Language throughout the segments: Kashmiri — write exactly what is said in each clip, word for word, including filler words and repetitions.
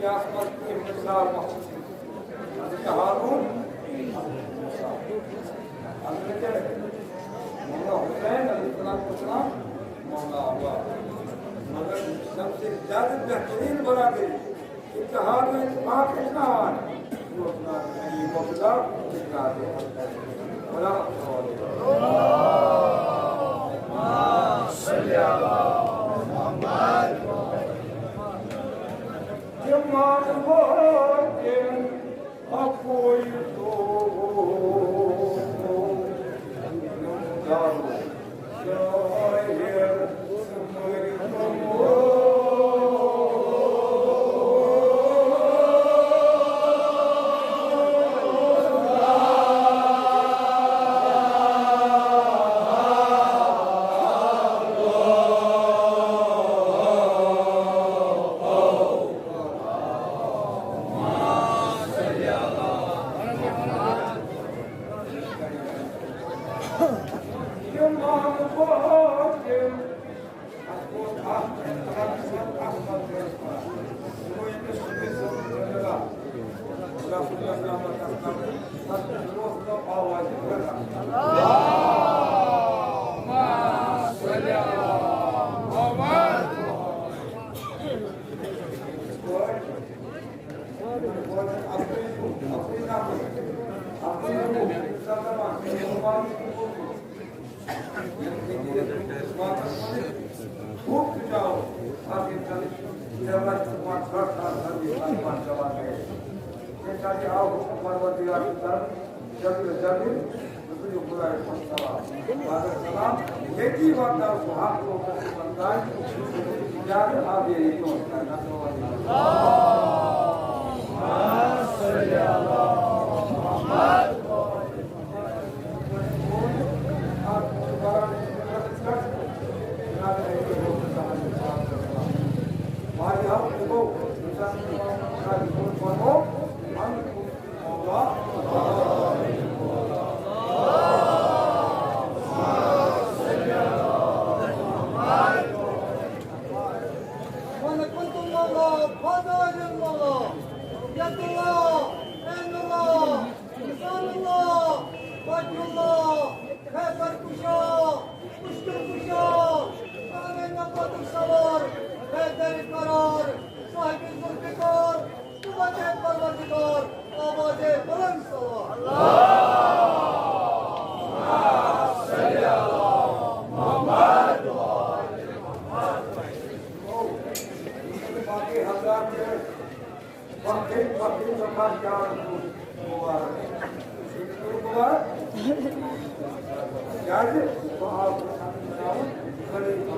کیٛاہ حظ پتہٕ کینٛہہ مثال وقت؟ حضرت ہارون، حضرت موسیٰ، حضرت مولا حسین علیہ الصلوۃ والسلام، مولا عباس۔ مگر سب سے زیادہ بہترین برادری، اتحاد و اتفاق ہیٚچھناوان، یہِ اوس جناب علی مرتضیٰ، جناب حضرت۔ ولا حول ولا قوة۔ تِمن وٲتۍ اَکُے دۄہ۔ لسان اللہ، وجہ اللہ، خیبر کشا، مشکل کشا، کامِ نبوت سوار، حیدر قرار، صاحب ذوالفقار، قوت پروردگار، آواز بلند سوار۔ باقی حضرات، وقتٕے، وقتٕے زکات کیٛاہ مبارک۔ مبارک۔ کیٛازِ؟ بہٕ آس خلیفہ۔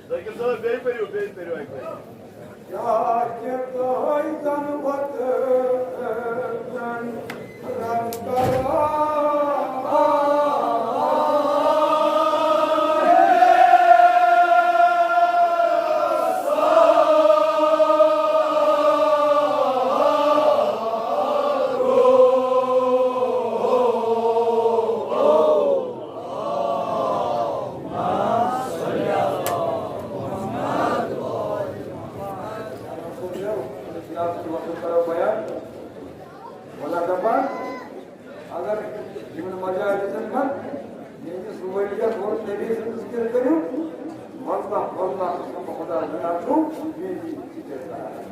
ذاکر صٲب، بیٚیہِ پٔرِو، بیٚیہِ پٔرِو اَکہِ لَٹہِ۔ کیٛاہ کہِ تۄہہِ زَن وَتَن رَنگ کران۔ وَلہٕ دَپان، اگر یِمَن مجالِسَن منٛز میٛٲنِس وٲلِدَس اور نبی سٕنٛز ذِکِر کٔرِو، واللہ، واللہ، قسم خدا، بہٕ چھُس میٛٲنۍ ذِکِر کران۔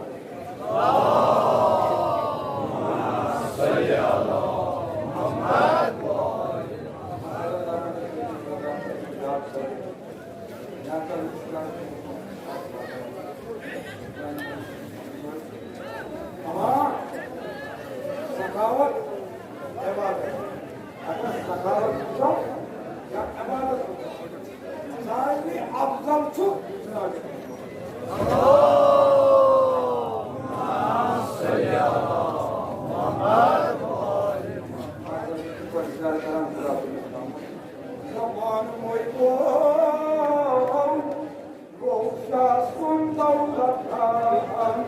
اما سخاوت عبادت۔ اگر سخاوت وٕچھو یا عبادت وٕچھو، ساروی افضل چھُ۔ زبان مٔے گوٚو، گوٚو شاہ سُنٛد دولت خان۔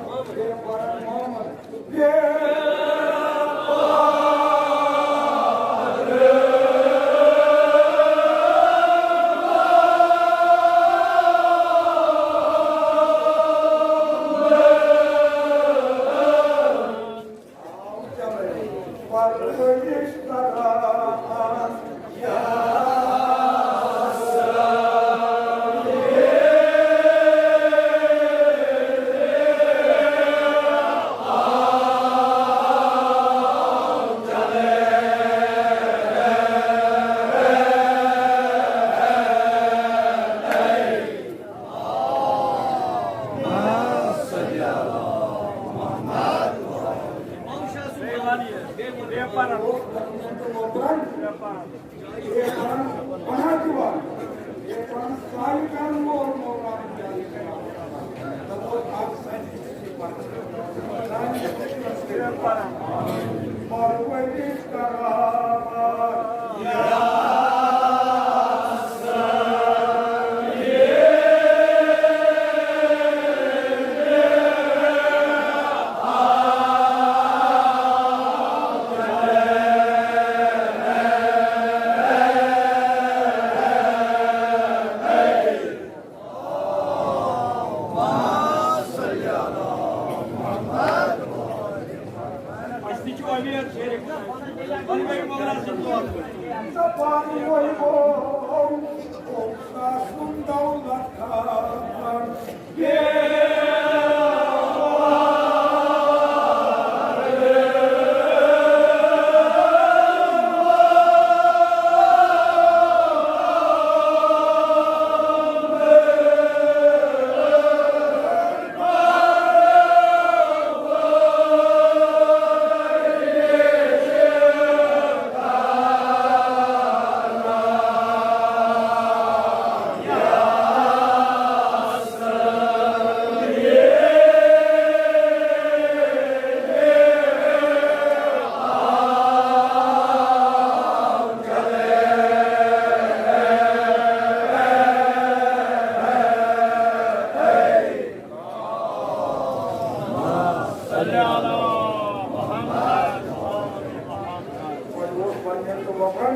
وۄنۍ اوس پننٮ۪ن تہٕ وۄپرن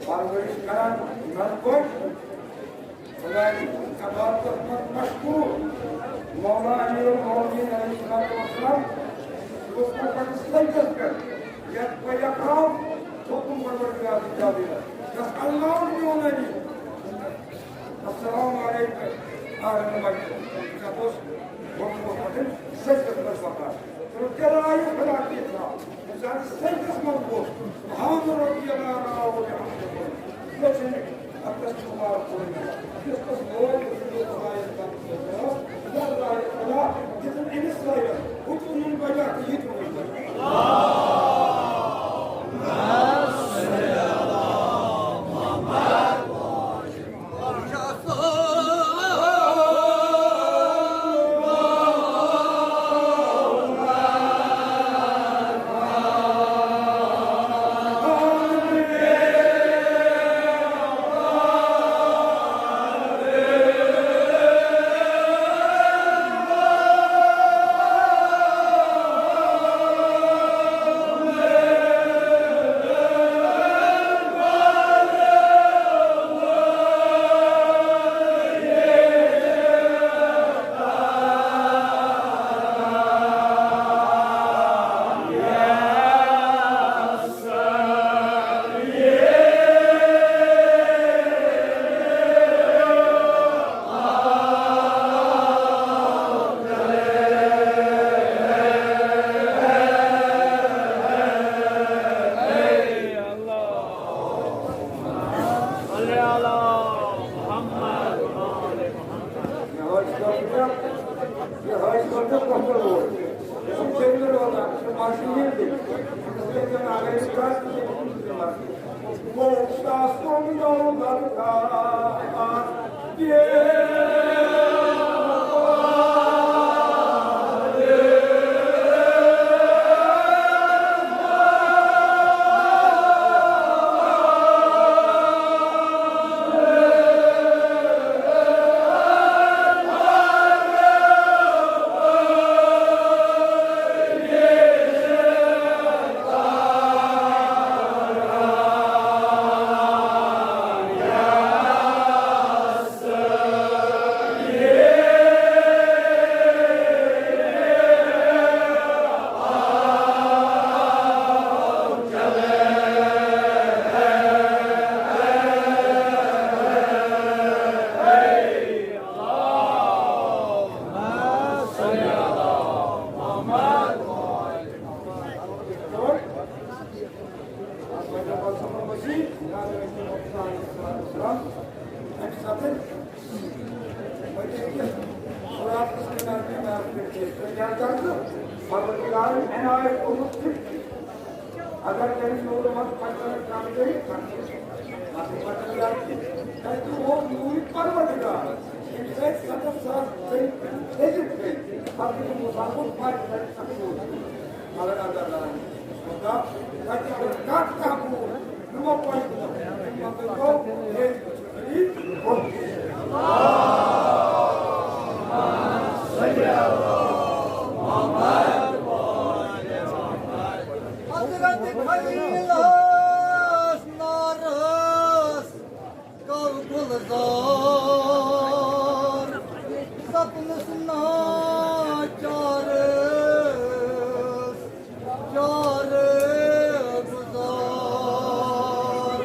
پرورش کران، ننہٕ پٲٹھۍ خۄداے سٕنٛدِس عبادتس منٛز مشغول مولا امیر المومنین علیہ الصلوۃ والسلام، سُہ اوس پتہٕ پننِس سجدس پٮ۪ٹھ، یتھ پٲٹھۍ اقرام حکم پروردگار سٕنٛدِ تعالیٰ، یۄس اللہ میون علی۔ السلام علیکم اہل المجد۔ ژےٚ اوس حکم پتہٕ سجدس منٛز پکان۔ تہٕ تیٚلہِ آیہِ خۄدا کی اطلاع۔ ییٚمہِ ساتہٕ سجدس منٛز گوٚو، سبحان ربی الاعلیٰ و بحمدہ۔ مےٚ چھُنہٕ اَتھ پٮ۪ٹھ مُبارک کوٚرمُت۔ یُس تَس لوگ، یُس تَس لایق بنٛد کوٚر، یَتھ لایق خۄدا دِتُن أمِس لایق۔ ہُہ تہِ ووٚنُن بجا تہٕ یہِ تہِ ووٚنُن بجا۔ پروردگارن عنایت کوٚرمُت فکر۔ اگر تٔمِس نوٗرٕ منٛز پتہٕ کانٛہہ کم گٔے، پتہٕ پتہٕ یاد کہِ تَتہِ اوس نوٗرِ پروردگار، ییٚمہِ سۭتۍ ستتھ ساس زٔنۍ دٔزِتھ گٔے۔ پتہٕ ییٚلہِ موسیٰ گوٚو پَتہٕ تَتہِ سَتھ سوٗر۔ مگر اگر خۄدا تَتہِ اگر کانٛہہ کانٛہہ بوٗز، نمو پوش کُلو، مطلب گوٚو، ہے، حضرت خلیل ہس نارس کل گلزار، سپنس ناچارس چار گزار۔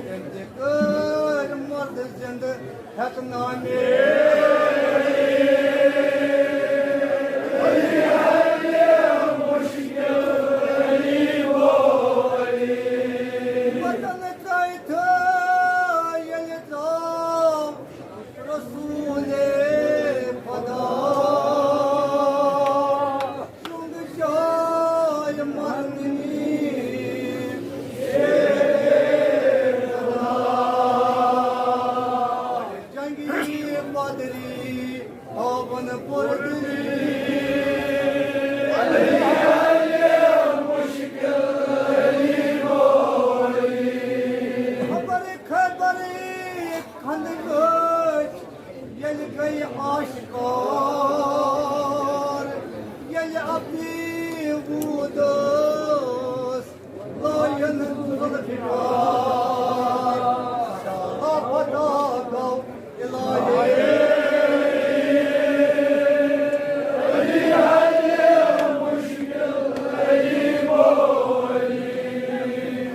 تٔمۍ تہِ کٔر مردٕ زِندٕ ہٮ۪تھ نامے۔ وطن ترٛٲوِتھ ییٚلہِ ژاو رسول خدا، شونٛگہٕ جاے مرنی شیر خدا۔ جنگی بدری ہاون بردری۔ خبر خبر کھنٛدٕ گٔے ییٚلہِ گٔے آشکار، ییٚلہِ اپنی وودس لایَن ذوالفقار، شالا پتا گو الہی۔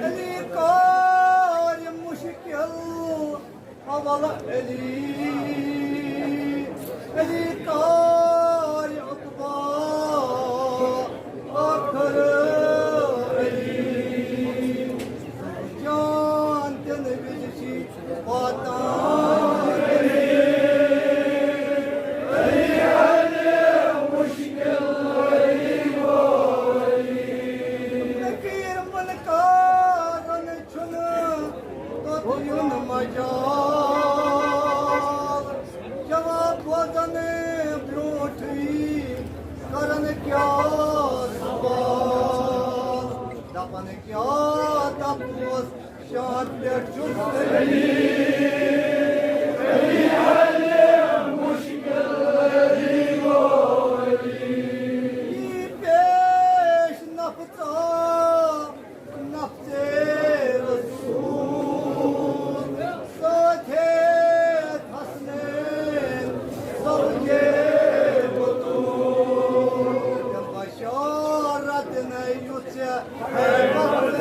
علی کار مشکل اول علی، علی کار عقبا، آخر علی۔ جان دِنہٕ وِزِ چھِ واتان علی۔ فقیٖر منکارن چھُنہٕ توٚت یُن مجال۔ جواب بوزن برونٹھٕے کرن کیٛاہ سوال؟ دپن کیٛاہ دپوس شان پٮ۪ٹھ چھُس علی۔ علی، علی، مشکل علی گو علی۔ یی پیش نفژا نفژ رسول، ساتھ حسنین زوجے بتول۔ بشارت نہ یُتھ ژےٚ ہے بخت۔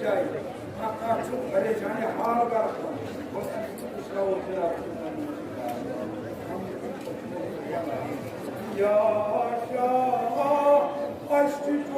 جایہِ۔ کانٛہہ، کانٛہہ چھُ پریشانہِ حال کران۔ یا شاہ، اَسہِ چھُ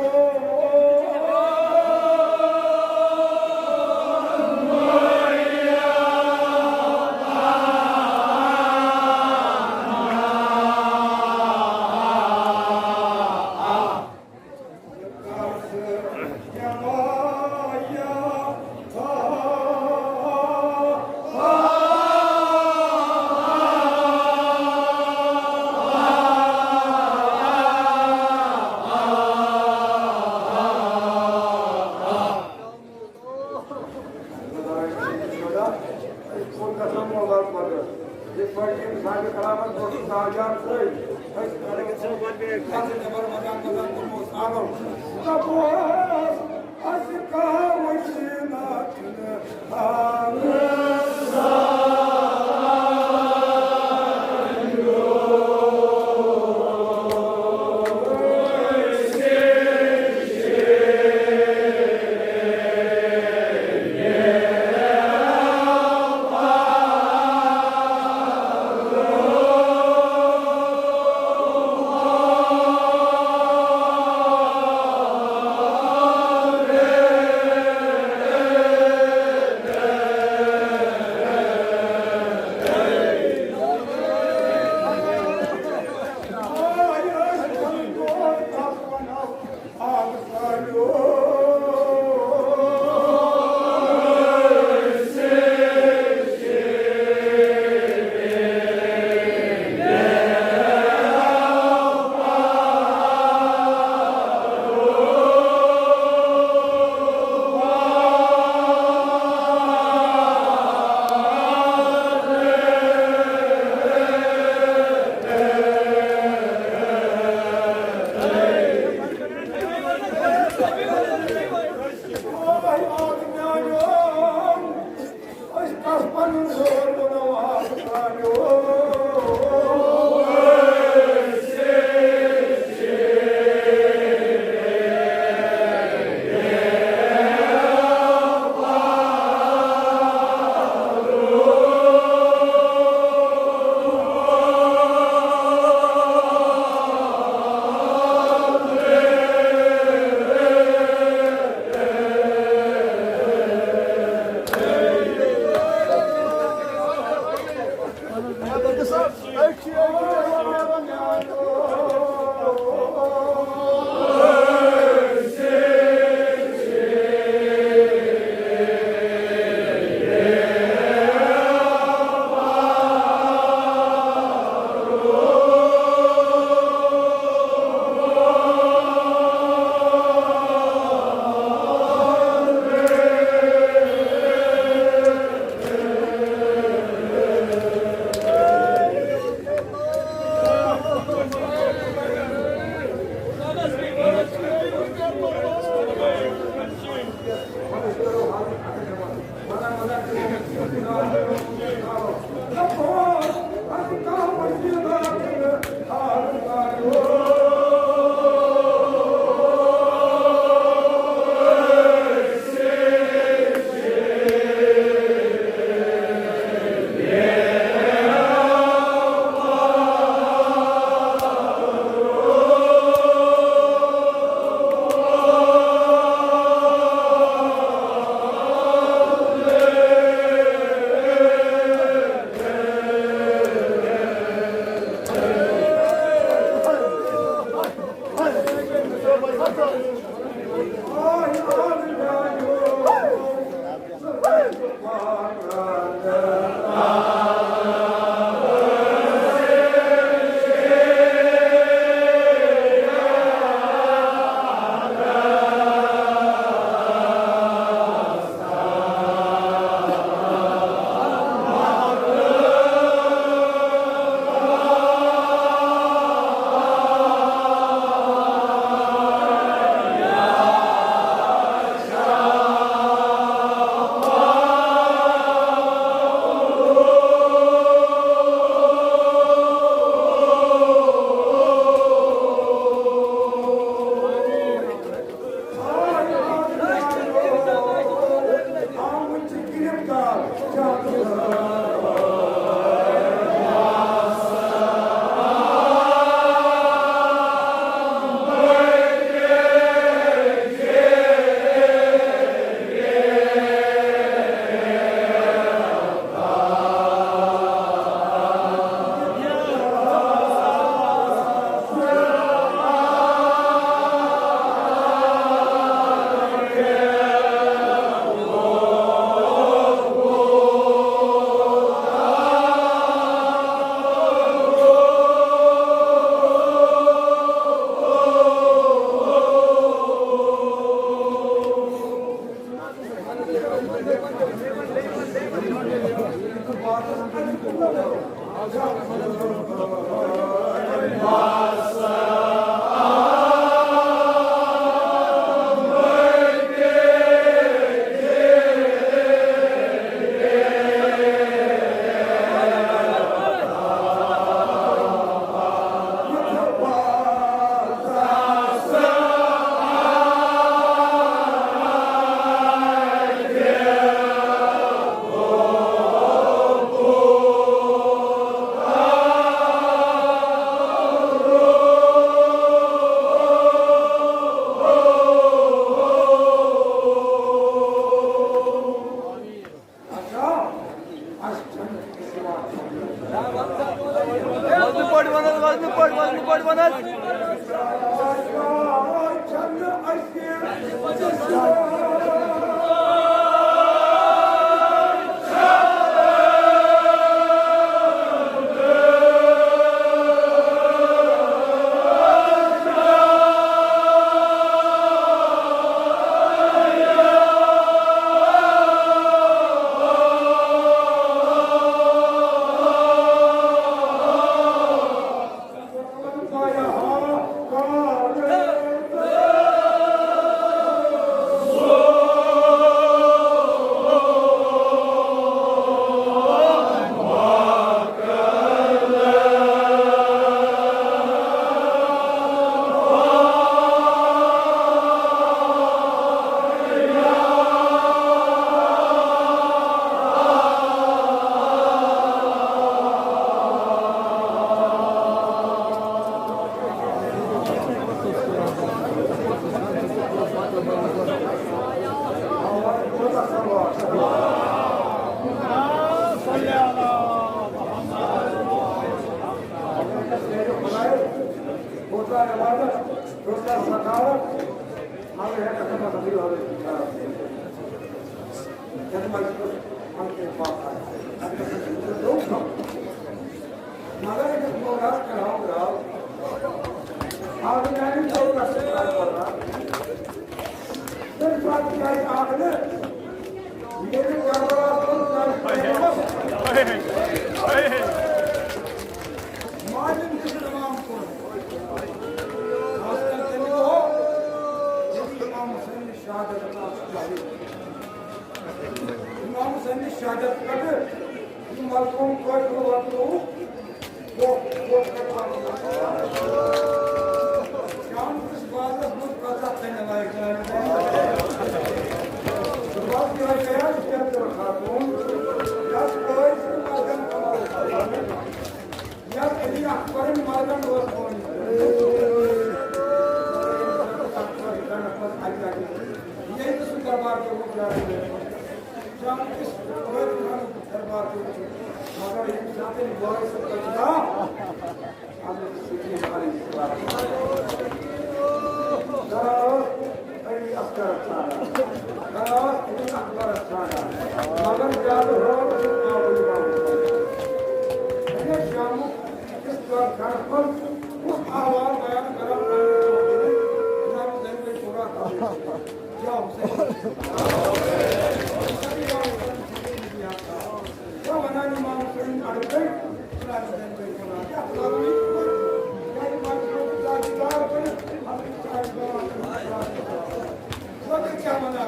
وزنہٕ پٲٹھۍ وَن حظ، وزنہٕ پٲٹھۍ، وزنہٕ پٲٹھۍ وَن حظ۔ مگر أکِس مولویَس کَرہاو گرٛاو۔ آو نہٕ میٛانہِ ژوٚٹ رَژھ کَران پَتہ۔ تَمہِ ساتہٕ تِکیٛازِ آو نہٕ ییٚلہِ کربلاہَس منٛز میٛانہِ پیغمبر ماجہِ ہُنٛد اِمام کوٚر۔ خاص کر تَمہِ دۄہ، ییٚلہِ امام حسین نِش شہادت پرٛاپت گژھِ۔ امام حسین نِش شہادت پٮ۪ٹھٕ یہِ مظلوم کٲفِر وۄتلوو، وۄتھ، وۄتھ کٔرِتھ پَنُن شام کِس بازرَس منٛز کۭژاہ کَنہِ لایق جنابِ۔ بَس یِہوٚے گٔیے اَسہِ چندر خاتوٗن، یَتھ ٲسۍ مَرگَن کَمال یَتھ علی اکبرن مَرگَن اوس ووٚنمُت۔ ییٚلہِ سُہ دربار کیٛاہ اوس جان، جان کِس ٲدۍ دربار کیٛاہ اوس، مگر ییٚمہِ ساتہٕ یہِ وٲے سُہ پٔچھراو، حضرت صدیق علیہ السلام۔ علی اصغرس ژھانڈان، خاص ابن اکبرس ژھانڈان، مگر زیادٕ ہٲو ابن ابو امام حسین۔ ہمیشہ شامُک أکِس کارخانس منٛز کُس احوال بیان کران پننِس مُخبرس جناب زین بھائی پورہ تھا۔ یا حسین۔ یا ونان امام حسین اڑ پہ جناب زین بھائی پورہ۔ یا ضروری یا امام حسین کی دادی دار پر ہم وجہ کیا بنا؟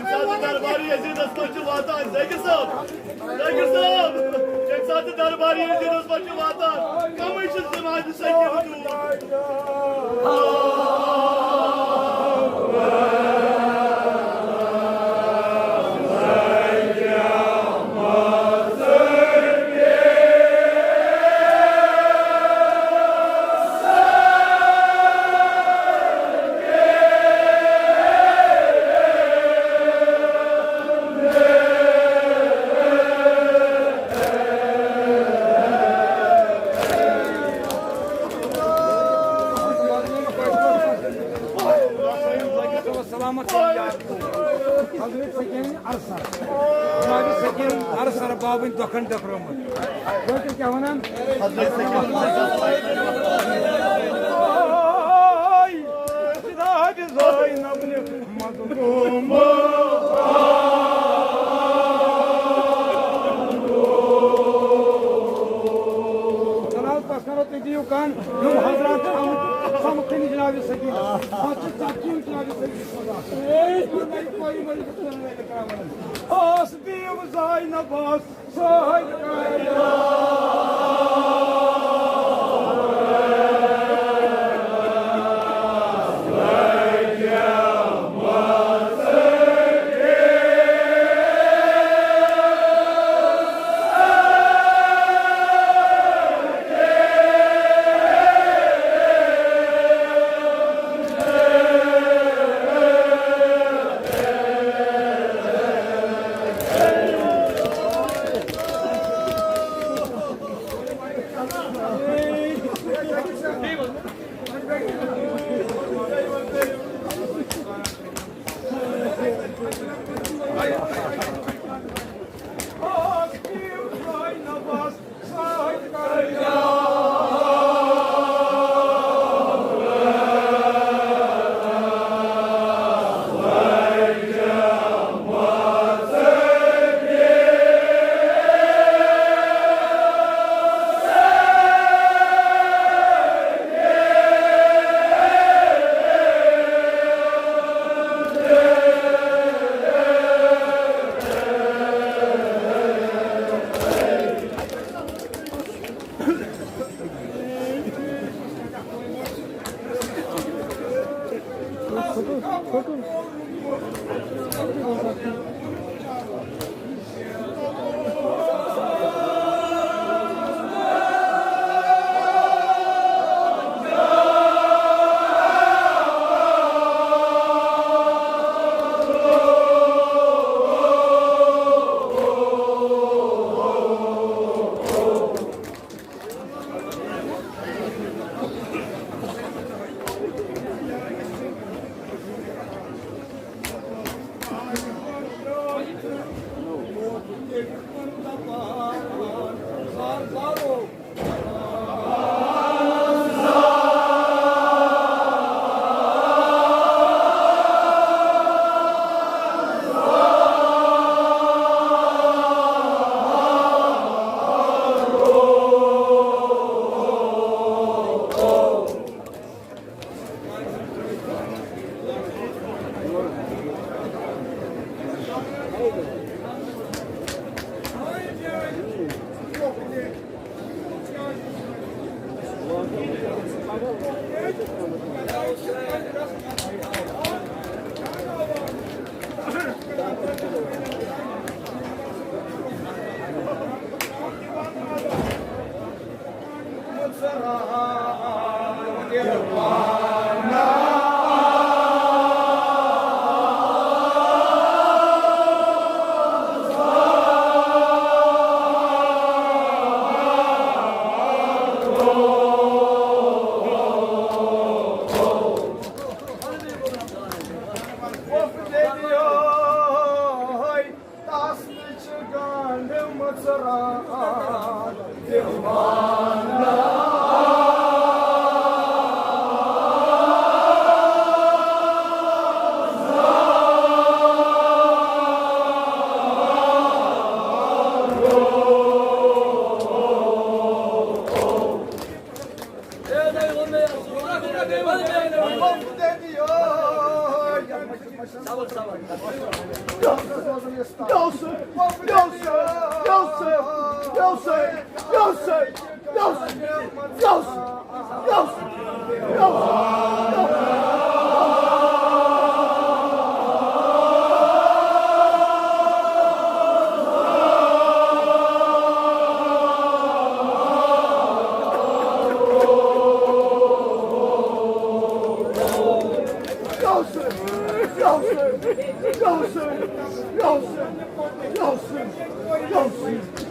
ساتہٕ دربار یزیدس منٛز چھِ واتان، ذٲکر صٲب، ذٲکر صٲب، ییٚمہِ ساتہٕ دربار یزیدس منٛز چھِ واتان، کمٕے چھِ جناب سکیٖن دوٗر۔ سلامت۔ حضرت سکین ارسر، جناب سکین ارسر بابن دکھن ڈکرمت۔ وۄنۍ کیٛاہ وَنان؟ حضرت سکین۔ جناب زینب مظلوم۔ جناب، تَس کَرو تُہۍ دِیِو کَن، یِم حضرات چھِ آمٕتۍ، آمٕتۍ کٔنِتھ جناب سکین۔ اَتھ چھِ ژَتجی جناب سکین۔ آس دِیِو زینبَس سۭتۍ کَرِ۔ تس نِش چھِ گنٛڈٕ مٕژران دیوانہ۔ Yosef, Yosef, Yosef, Yosef, Yosef, Yosef, Yosef, Yosef, Yosef, Yosef. Yosef, Yosef, Yosef, Yosef, Yosef, Yosef.